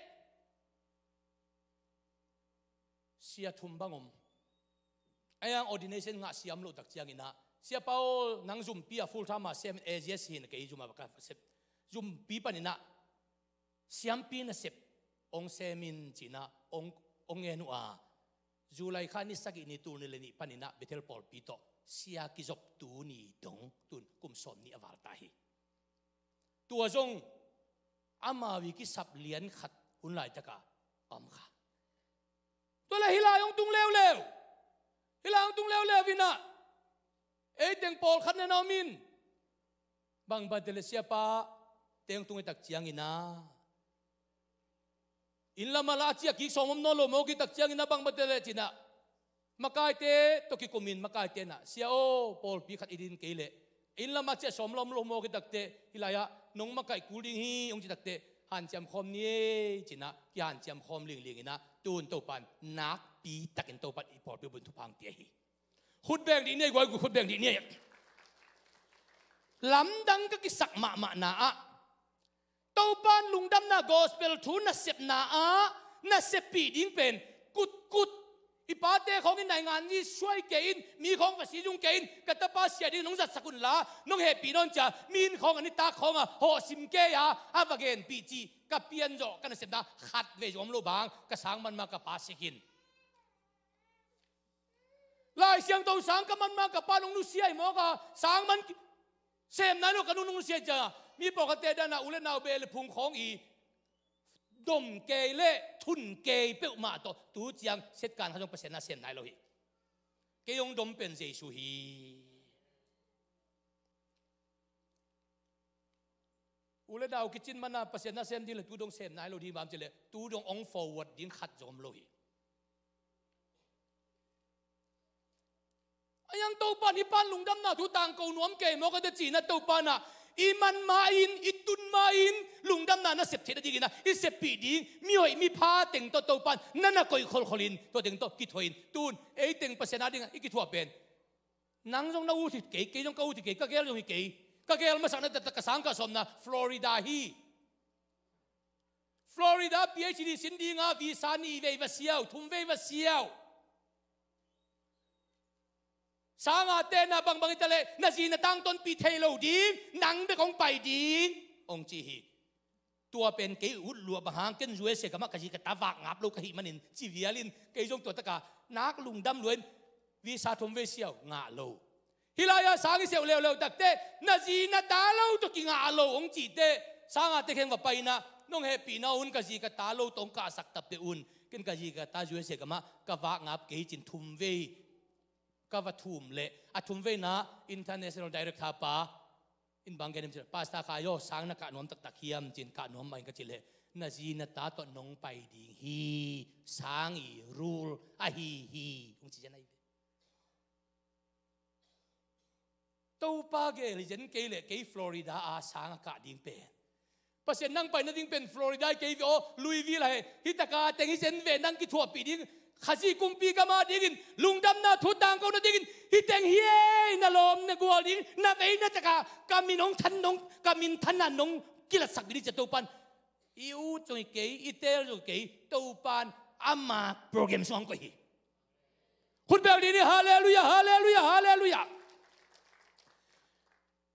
sia thum bang om. A yang ordination ngah siam loh tak cianginah, Sia Paul, nang zumpi a full time a sem, A G S hi na, kei zum a ka sep, zumpi paninah siampi nasep hong sem in cinah hong, hong ngen uh a, July kha ni sagih ni, tul nih le nih paninah Bethel pawlpi tawh sia kizoptu ni dong, tun kum sawm nih a val ta hi. Tua zong amau i kisap lian khat hun laitaka om kha. Tua le hih lai hong tung leuleu, hih lai hong tung leuleu inah ei teng pawlkhat na om in, bang bang teh le siapa teng tung i tak cianginah, inn lamah la a ciah kik sawm om nawn lo mawk i tak cianginah, bang bang teh le cinah makaite tawh kikumin, makaite nah, Sia aw, pawlpi khat i din kei leh inn lamah ciah sawm lawm lo mawk i tak teh, hih lai-ah nong makaih kul ding hi, hong ci tak teh, hanciam khawm ni ei cinah kihanciam khawm linglinginah, tun Topan nakpi takin Topan i pawlpi bun thupha hong pia hi. Khut beng dih ni ei, guai, khut beng dih ni ei. Lamdang ka kisak mahmahna ah, Topan lungdamna gospel thu nasepna ah naseppih ding pen kutkut, i pate khawng in naingan ni suai kei in, mi khawng va si zung kei in, ka tapa sia ding nong zatsak unla, nong hehpih nawn cia, mi inn khawng a nitak khawng a hawhsim kei a, a va genpih cih ka pianzawh ka nasepna khat vei zong om lo bang, ka sang manma ka pa sik in. Lai Siangtho sang ka manma ka pa nong nusia hi mawk a, sang man ki-, sem nai lo ka nu nong nusia hi ciang a, mi pawlkhatte dan a u le nau beh le phung khawng i dom kei le thun kei peuhmah tawh tu ciang setkan kha zong Pasian na sem nai lo hi. Kei hong dom pen Jesu hi. U le nau kicin mana Pasian na sem ding le tu dong sem nai lo ding bang cileh, tu dong ong forward ding khat zong om lo hi. A yang Topan hih pan lungdamna thu tangko nuam kei mawk a, te cina Topan ah i man ma-in, i tun ma-in lungdamna na sep theih nadingin ah i seppih ding mihoih mipha teng tawh Topan na na koih kholkhol in, tua teng tawh kithuah in, tun ei teng Pasian a dingah i kithuah pen nang zong na ut hi kei, kei zong ka ut hi kei, ka gel zong hi kei. Ka gel masak na taktak ka sang ka sawmna Florida hi. Florida PhD sin dinga visa nih vei va siau, thum vei va siau. Sanga tena bangbang i taleh na zi na tangtonpih thei lo ding, nang bek hong pai ding hong ci hi. Tua pen kei ut luah bang hang, ken U S A gamah ka zi ka ta vak ngap lo ka hih manin ci vialin kei zong tua taka nak lungdam luain visa thum vei siau ngah lo. Hih lai-ah sang i seuh leuleu takte na zi na ta lo tawh kingah lo hong cihte, sangate kheng va paina nong hehpihna un ka zi ka ta lo tawh hong kahsak tapte un, ken ka zi ka ta U S A gamah ka vak ngap kei cin thum vei ka va thum leh, a thum veina international director pa in bang gen em cin, Pastor Khai aw, sang na kah nuam taktak hiam cin, kah nuam mah in ka cih leh, na zi na ta tawh nong pai ding hi, sang i rule ahi hi, hong ci zen ahi ve. Topa gel hi zen kei leh kei Florida a sang a kah ding pen Pasian nang pai nading pen Florida hi kei ve aw, Louisville ahi. Hih taka teng hi zen ve, nang kithuahpih ding Khazih kumpi gam a dingin lungdamna thu tangko nadingin hih teng hi ei, na lawm na gual ding, na vei na taka ka min hong than nong, ka min thanna nong kilatsak ding cia Topan. I ut zong hi kei, i teel zong hi kei, Topan ama program sung hong koih hi. Khut beng dih ni, halleluiah, halleluiah, halleluiah.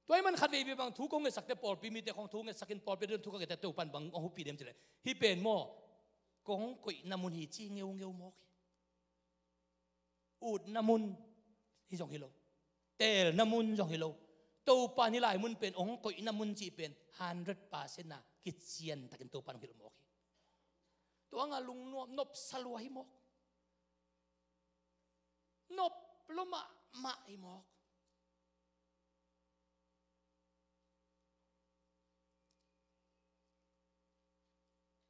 Tua ahih man khat vei bang thu kong ngetsak te pawlpi mite khong thu ngetsak in, pawlpi dun thu ka ngetsak te uh pan bang hong hupi dem cileh, hih pen maw kong koihna mun hi ci ngeungeu mawk hi. Utna mun hi zong hi lo, teelna mun zong hi lo. Topan hih lai mun pen hong koihna mun cih pen hundred percent a kician takin Topan hong hilh mawk hi. Tua nga lungnuam nopsa lua hi mawk. Nop lua mahmah hi mawk.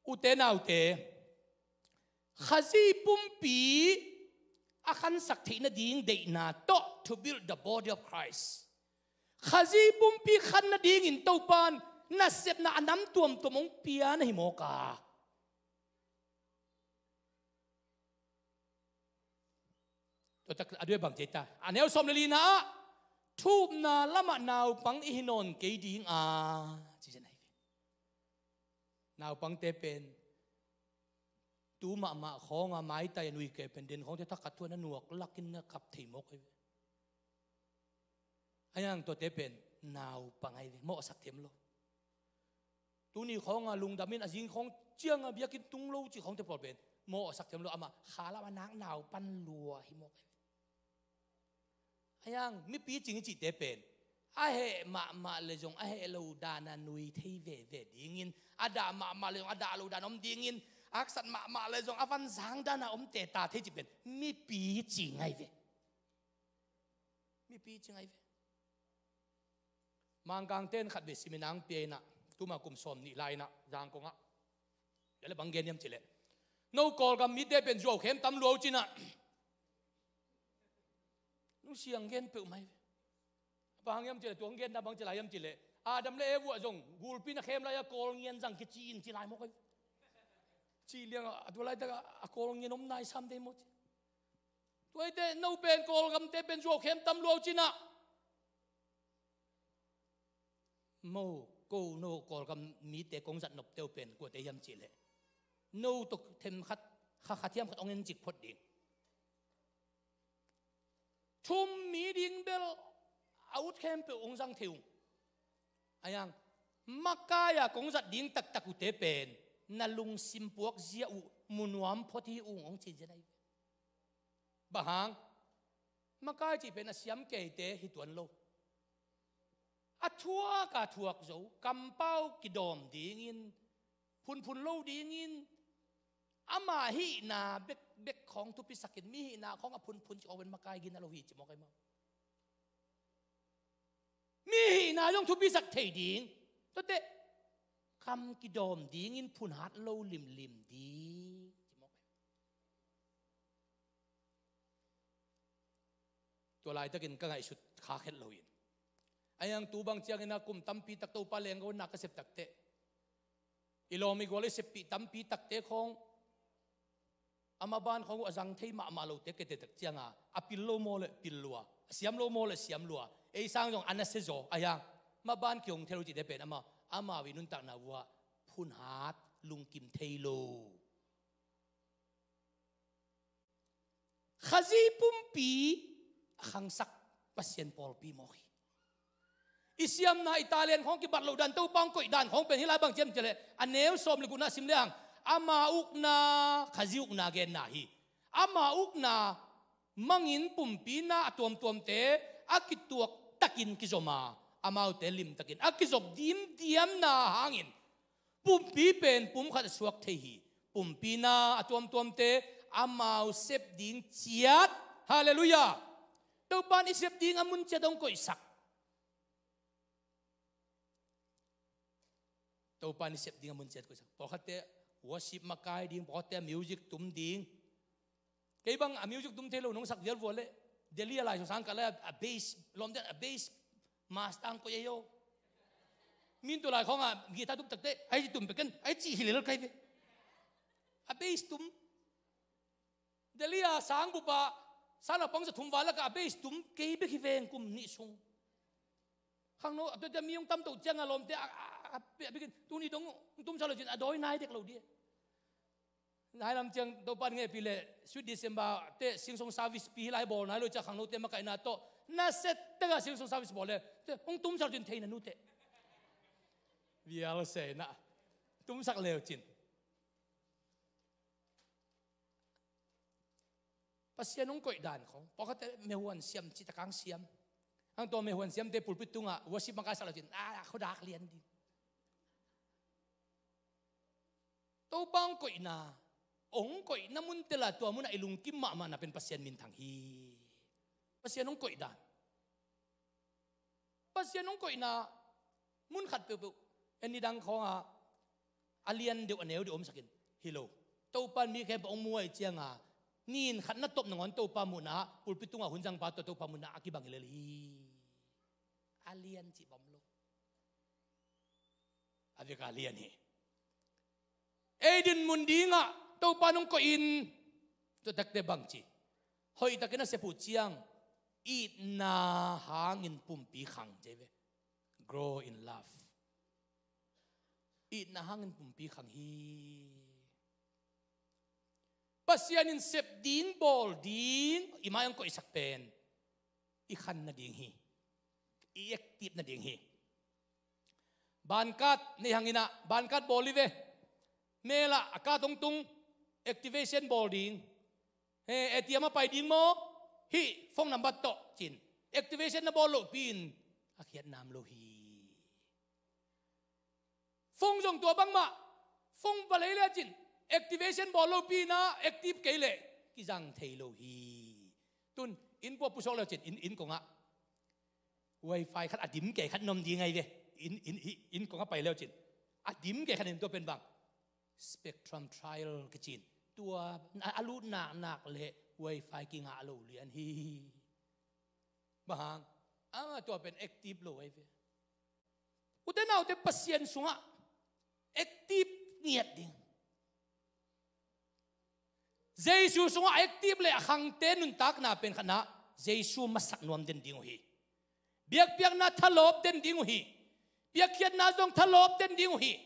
Ute naute, Khazih pumpi a khansak theih nading deihna tawh, to build the body of Christ. Khazih pumpi khan nadingin Topan nasepna a nam tuamtuam hong pia na hi mawk a. Tua tak a dua bang ci ta, a neu sawm le lina ah, thupna lamah naupang i hi nawn kei ding a, ci zen ahi ve. Naupangte pen tu mahmah khawng a maitai a nui kei pen den khawngte thakhat thu a na nuak lakin na kap thei mawk ahi ve. Ahi hang tuate pen naupang ahi ve, mawhsak them lo. Tuni khawng a lungdam in a zing khawng ciang a biakinn tung lo cih khawngte pawl pen mawhsak them lo, amah khalam a nak naupan lua hi mawk ahi ve. Ahi hang mipi cing i cihte pen a heh mahmah le zong a heh lo dan a nui thei veve dingin, a dah mahmah le zong a dah lo dan a om dingin, a haksat mahmah le zong a vanzang dan a om teta thei cih pen mipi cing ahi ve. Mipi cing ahi ve. Mangkangte in khatvei seminar hong pia in ah, tuma kum sawm nih lai in ah Zangkong ah, bia le bang gen hiam cih leh, no Kawlgam mite pen zuau khem tam lua uh ci-in ah, nong siang gen peuhmah hi ve. Bang hang hiam cih leh, tua hong genna bang ci lai hiam cih leh, Adam le Eva zong gulpi na khem lai-a Kawl ngian zang kici in ci lai mawk ahi ve. Ci liang a, tua laitak a Kawl ngian om nai sam dei maw ci. Tua ahih teh no pen Kawlgamte pen zuau khem tam lua uh ci-in ah, mo, ko no Kawlgam mite kong zat nopte uh pen kuate hiam cih leh, no tawh themkhat, kha khat hiam khat hong en cik phot ding. Thum mi ding bel a ut khempeuh hong zang thei ung. Ahi hang makai-a kong zat ding taktak uhte pen na lungsim puakzia uh mu nuam phot hi ung hong ci-in zen ahi. Bang hang? Makai cih pen a siam keite hi tuan lo. A thuak a thuak zo, kampau kidawm dingin, phunphun lo dingin, ama hihna bekbek khawng thupisakin, mi hihna khawng a phunphun cih khawng pen makai gina lo hi ci mawk ahi maw? Mi hihna zong thupisak thei ding, tuate kam kidawm dingin phun hat lo limlim ding ci mawk ahi. Tua laitakin ka ngaihsut kha khet lo in. Ahi hang tu bang ciangin a kum tampi tak Topa lenggonnak ka sep takteh, i lawm i gual i seppih tampi takte khawng, a maban khawng uh a zang thei mahmah lote kete tak cianga, a pil lo maw le pil lua, a siam lo maw le siam lua, ei sang zong a nasia zaw, ahi hang maban kihong thei lo cihte pen amah, amau i nuntakna uh ah phun hat lungkim thei lo. Khazih pumpi a khangsak Pasian pawlpi mawk hi. I siamna, i talent khawng kibat loh dan, Topa hong koih dan khawng pen hih lai bang ci hiam cih leh, a neu sawm le gukna sim lehang, ama ukna, Khazih ukna genna hi. Ama ukna mangin pumpi na a tuamtuamte a kituak takin kizom a, amaute limtakin a kizop dimdiamna hangin pumpi pen pum khat a suak thei hi. Pumpi na a tuamtuamte amau sep ding ciat. Halleluiah. Topa in i sep ding a mun ciat hong koihsak. Topa in i sep ding a mun ciat koihsak. Pawlkhatte worship makai ding, pawlkhatte music tum ding. Kei bang a music tum thei lo nong sak vial vua leh, Delhi a lai sung sang kah lai a bass, lawmte a bass master ang koih ahi aw. Min tua lai khawngah guitar tum takteh, ai ci tum peken, ai ci hi lel kai ve. A bass tum. Delhi a sang bup ah, sang naupang za thum val lakah a bass tum kei bek hi veng kum nih sung. Khangno, a tuate mi hong tamtoh ciangah lawmte a, a, a, a bikin, tuni dong hong tumsak lo cin a dawi nai dek lo dih. Nai lam ciang Topa in ngeipih leh, Sweet December te Sing Song service pi hi lai bawl nai lo ciang khangnote makaihna tawh, na set tekah Sing Song service bawl leh, te hong tumsak lo cin thei na nuteh. Vial se na. Tumsak leu cin. Pasian hong koih dan khawng. Pawlkhatte mehuan siam cih takang siam. Ang tua mehuan siamte pulpit tungah worship makaihsak lo cin, a, khuadak lian ding. Topa hong koihna, hong koihna mun tela tua munah i lungkim mahmahna pen Pasian minthang hi. Pasian hong koih dan. Pasian hong koihna mun khat peuhpeuh, en nidang khawngah a lian deuh a neu deuh omsakin. Hi lo. Topa in mi khempeuh hong muai cianga, nin khat na tawp nangawn Topa muhna ah, pulpit tungah hun zangpa tawh Topa muhna a kibang hi lel hi. A lian cih bawm lo. A vek a lian hi. Ei dinmun dingah Topa in hong koih in, tua takte bangci, hoihtakin a sep uh ciang, itna hangin pumpi khang ci ve. Grow in love. Itna hangin pumpi khang hi. Pasian in sep ding, bawl ding, i mai hong koihsak pen i khan nading hi. I active nading hi. Bankat nei hangin ah, bankat bawl hi ve. Mel ah a kat hong tung, activation bawl ding. He, A T M a pai ding maw? Hih phone number tawh ci-in activation na bawl lohpi-in a khiatna om lo hi. Phone zong tua bangmah, phone va lei lecin activation bawl lopi-in ah, active kei leh kizang thei lo hi. Tun inn pua pusuak lecin inn, inn kongah wifi khat a dim kei khat na om ding ahi ve. Inn, inn, inn, inn kongah pai lecin a dim kei khat in, tua pen bang, Spectrum trial kici-in, tua a, a lut naknak leh wifi kingah lo lian hi. Bang hang? Ah, tua pen active lo ahi ve. Ute naute, Pasian sungah active ngiat ding. Jesu sungah active leh a khangte nuntakna pen khatna, Jesu masak nuam den ding uh hi. Biakpiakna thalawp den ding uh hi. Piakkhiatna zong thalawp den ding uh hi.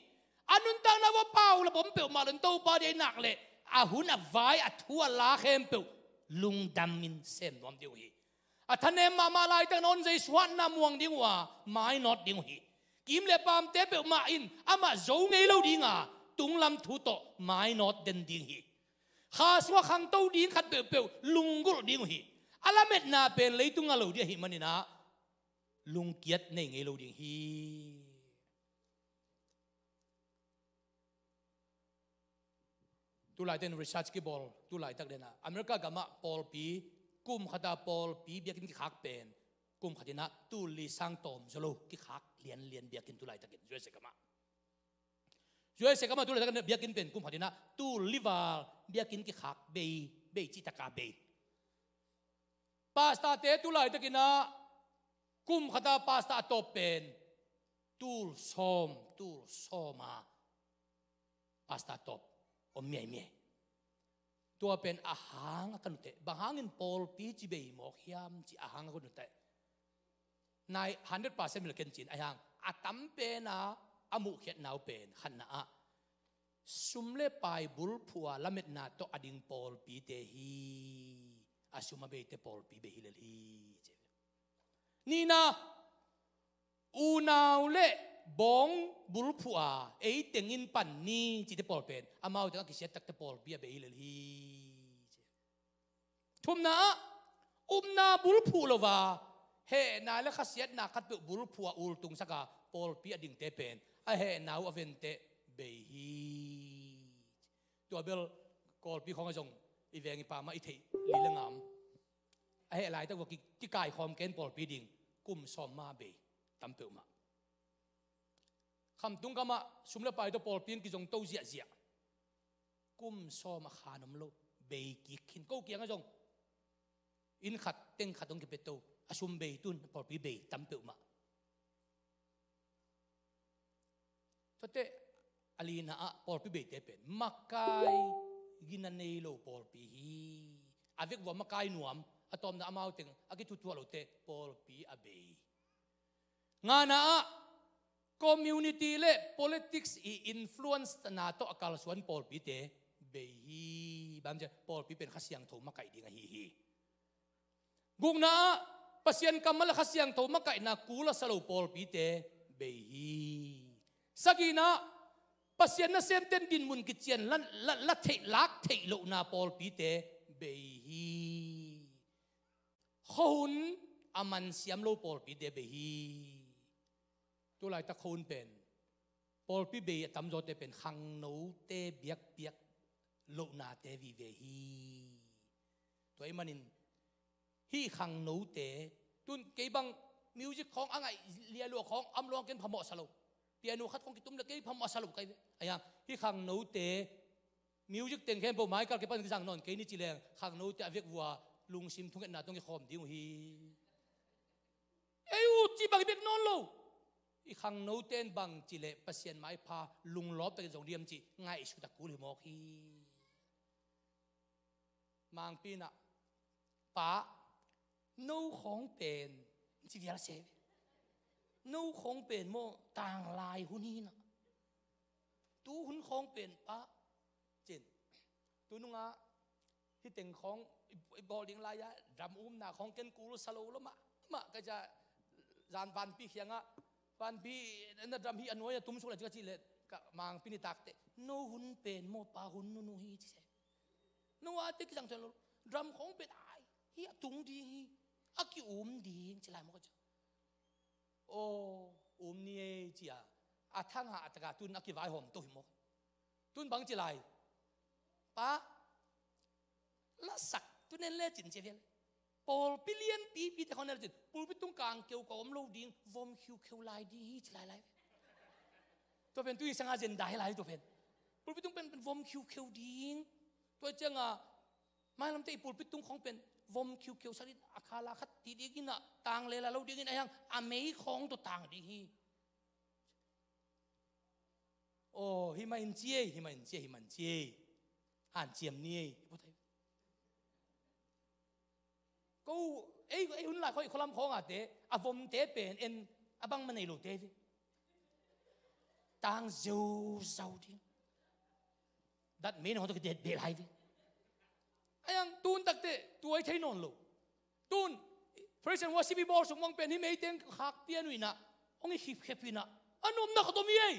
A nuntakna vua pau la bom peuhmah lo-in Topa deihna leh a hun a vai, a thu a la khempeuh lungdamin sem nuam ding uh hi. A thanem mahmah laitak nawn Jesu hatna muang ding uh a, mainawt ding uh hi. Kim leh paamte peuhmah in amah zo ngei lo ding a, tunglam thu tawh mainawt den ding hi. Kha sungah khangto ding khat peuhpeuh lunggulh ding uh hi. A lametna pen leitung a lo ding ahih manin ah, lungkiat nei ngei lo ding hi. Tulaiten research kibawl, tulaitak den ah America gamah pawlpi, kum khata pawlpi biakinn kikhak pen kum khatin ah tul li sang tawm zaw lo kikhak lianlian biakinn tulaitakin U S A gamah. U S A gamah tulaitakin biakinn pen kum khatin ah tul li val biakinn kikhak bei, bei cihtaka bei. Pastorte tulaitakin ah kum khata pastor a tawp pen tul sawm, tul sawm a pastor tawp om miaimiai. Tua pen a hang a ka nuteh, bang hangin pawlpi ci bei mawk hiam ci a hang a ka nuteh. Nai hundred percent mil ken cin a hang a tam pen a, a muhkhiatna uh pen khatna ah sum le pai bulphuh a lametna tawh a ding pawlpite hi. A sum a beite pawlpi bei hi lel hi. Nihna, unau le bawng bulphuh a ei tengin pan ni cite pawl pen amau teng a kisiat takte pawlpi a bei hi lel hi. Thumna ah upna bulphuh lo a, hehna le khasiatna khatpeuh bulphuh a ultungsak a pawlpi a dingte pen a hehna uh a venteh bei hi. Tua bel Kawlpi khawng ah zong i veng i pam ah i theih li le ngam. A heh laitak uh a ki, kikaikhawm ken pawlpi ding kum sawm ma bei tam peuhmah. Khamtung gamah sum le pai tawh pawlpi in kizongto ziahziah. Kum sawm a khan om lo, bei kik khin. Ko kiangah zong inn khat, teng khat hong kipia to, a sum bei tun, pawlpi bei tam peuhmah. Tuate a lina ah pawlpi beite pen makai gina nei lo pawlpi hi. A vekvua makai nuam, a tawpna amau teng a kithutuah lote pawlpi a bei. Ngana ah community le politics i influence na tawh a kalsuan pawlpite bei hi. Bang hang hiam cih leh pawlpi pen Kha Siangtho makaih ding ahi hi. Gukna ah Pasian kammal le Kha Siangtho makaihna kul a sa lo pawlpite bei hi. Sagihna ah Pasian nasemten dinmun kician la, la, la theih, lak theih lohna pawlpite bei hi. Khuahun a mansiam lo pawlpite bei hi. Tulaitak khuahun pen pawlpi bei a tamzawte pen khangnote biakpiak lohnate vive hi. Tua ahih manin hih khangnote, tun kei bang music khawng a ngaih lialua khawng a om luang ken phamawh sa lo. Piano khat khawng kitum le kei phamawh sa lo kai ve. Ahi hang hih khangnote music teng khempeuh Michael kipan kizang nawn kei ni ci leng khangnote a vekvua lungsim thungetna tawh kikhawm ding uh hi. Ei uh ci bang i bek nawn lo. I khangnote in bang cih leh Pasian maipha lunglawp takin zong diam cih ngaihsut a kul hi mawk hi. Mangpi in ah, pa, no khawng pen ci vial se ve. No khawng pen maw tanglai hun hi na. Tu hun khawng pen pa cin. Tu nungah hih teng khawng i, i bawl ding lai-ah drum umna khawng ken kul sa lo lo mah mah ka cia zan vanpi khiangah vanpi na drum hi a nuai a tum suk la cika cih leh ka mangpi ni takte no hun pen maw pa hun nunu hi ci se. No a te kizang tuan lo drum khawng pen ai hi a tung ding hi a ki um ding ci lai maw ka cia. Aw um ni ei cia a thangah a taka tun a kivaihawm to hi maw. Tun bang ci lai pa lasak tu nen le cin cia vial. Pawlpi lianpipi te khawng nen le cin pulpi tung kang keu ka om lo ding vom khiukheu lai ding hi ci lai lai. Tua pen tu i sanga zenda hi lai tua pen pulpi tung pen pen vom khiukheu ding. Tua cianga mailamte i pulpi tung khawng pen vom khiukheu sak in a khala khat ti dingin a tang lela lo dingin a hiang a mei khawng tua tang ding hi. Aw hi mah in ci ei hi mah in ci ei hi mah in ci ei. Hanciam ni ei hi putai. Ko ei ei hun lai khawng i khualam khawngate a vomte pen en a bangmah nei lote ve. Tang zeuzau ding. Dat mei na hong to kidet beh lai ve. Ayang tun takte tuai thei nawn lo. Tun praise and worship i bawl sung mong pen hi mei teng khak pian uinah hong i khipkhep uinah a nuamna khat om hi ei.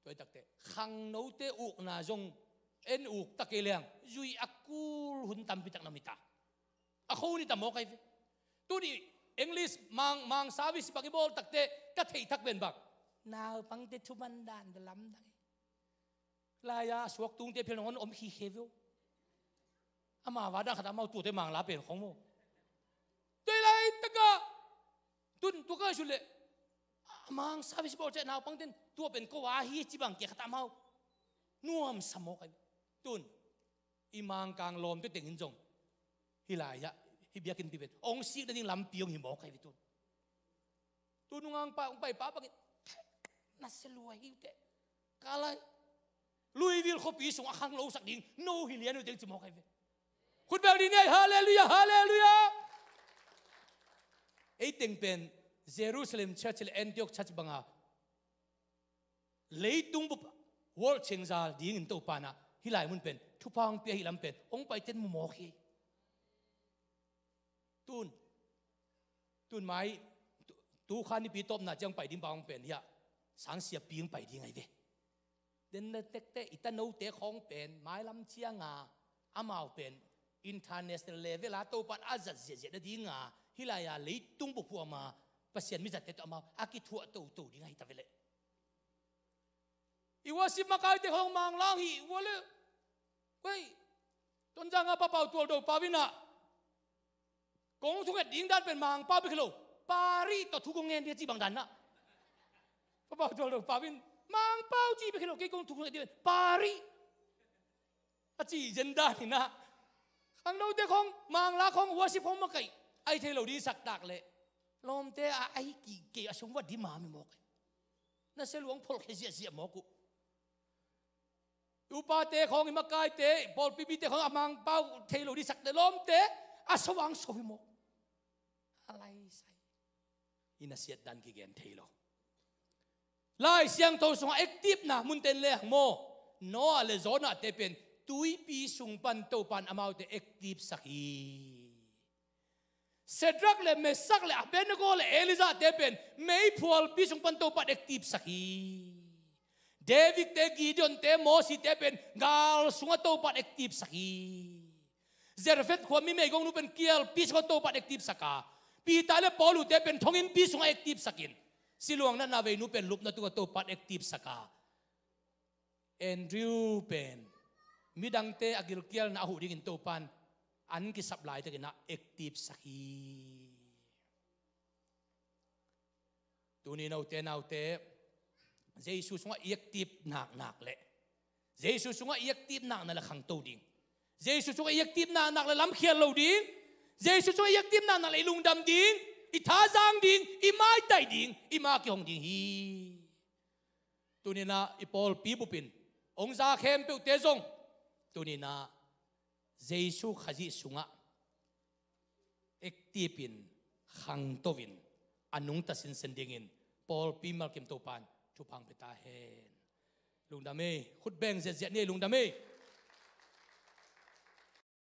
Tuai takte khangnote ukna zong en uk tak kei leng zui a kul hun tampi tak na mita. A kho ni ta mawk ai ve. Tuni English mang mang service bang i bawl takte ka theih thak ven bang naupangte thuman dan da lamdang ei. Lai-a suak tungte phel nangon om khikhe veu. Ama va dan khat amau tuate mangla pen khong maw. Tuai lai taka tun tua ka sut leh a mang service bawl ciah naupangten tua pen ko a hi ci bang kia khat amau nuamsa mawk ai. Tun i mangkang lawmte tengin zong hi lai-ah hi biakinnpi pen ong sikna ding lampi ong hi mawk ai ve tun. Tu nungang pa ong pai pa bangin na sia lua hi uh teh. Ka lai Louisville khuapi sung a khang lo sak ding no hi lian uh teng ci mawk ai ve. Khut bel ding ni ai. Halleluiah halleluiah. Ei teng pen Jerusalem church le Antioch church banga leitung bup world changer dingin Topa na hi lai mun pen thupha hong pia hi lam pen hong paiten mu mawk hi. Tun tun mai tu kha nipi tawpna ciang pai ding bang hong pen hiah sangsia ping pai ding ai ve. Den na tekte i tanote khawng pen mailam cianga amau pen international level a Topan a zat ziahziah na dinga hi lai-a leitung bup huama Pasian mi zatte tawh amau a kithuah toto ding ahi ta veleh. I worship makaite khawng manglang hi ua le. Koi Tonzanga papau tual do pau inah kong thunget ding dan pen mangpau bek hi lo. Pari tawh thu kong ngen ding a ci bang dan nah. Papau tual do pau in mangpau ci bek hi lo kei kong thu kong nget ding pen pari a ci zen dan inah khangnote khawng mangla khawng worship khawng makaih ai thei lo ding saktak leh lawmte a ai kih kei a sung vat ding mami mawk ai. Na sia luang pholh khe ziahziah mawk uh. Upate khawng i makaite pawlpipite khawng a mangpau thei lo ding sakte lawmte a sawang so hi mawk. A laisai i nasiat dan kigen thei lo. Lai Siangtho sungah active na munten lehang maw Noah le Jonah te pen tuipi sung pan Topan amaute active sak hi. Shadrach le Meshach le Abednego le Elijah te pen meiphualpi sung pan Topan active sak hi. David te Gideon te Mosi te pen gal sungah Topan active sak hi. Zarephath khua mi meigongnu pen kialpi sungah Topan active sak a Peter le Paulu te pen thonginpi sungah active sakin siluang natna veinu pen lupna tungah Topan active sak a Andrew pen midangte a gilkialna a huh dingin Topan an kisap laitakinah active sak hi. Tuni note naute Jesu sungah i active naknak leh Jesu sungah i active naknak le khangto ding. Jesu sungah i active naknak le lamkhial lo ding. Jesu sungah i active naknak le i lungdam ding, i thazang ding, i maitai ding, i ma kihong ding hi. Tuninah i pawlpi bupin hong za khempeuhte zong tuninah Jesu Khazih sungah active in khangto in a nungta sinsen dingin pawlpi malkim Topan thupha hong pia ta hen. Lungdam ei. Khut beng ziatziat ni ei. Lungdam ei.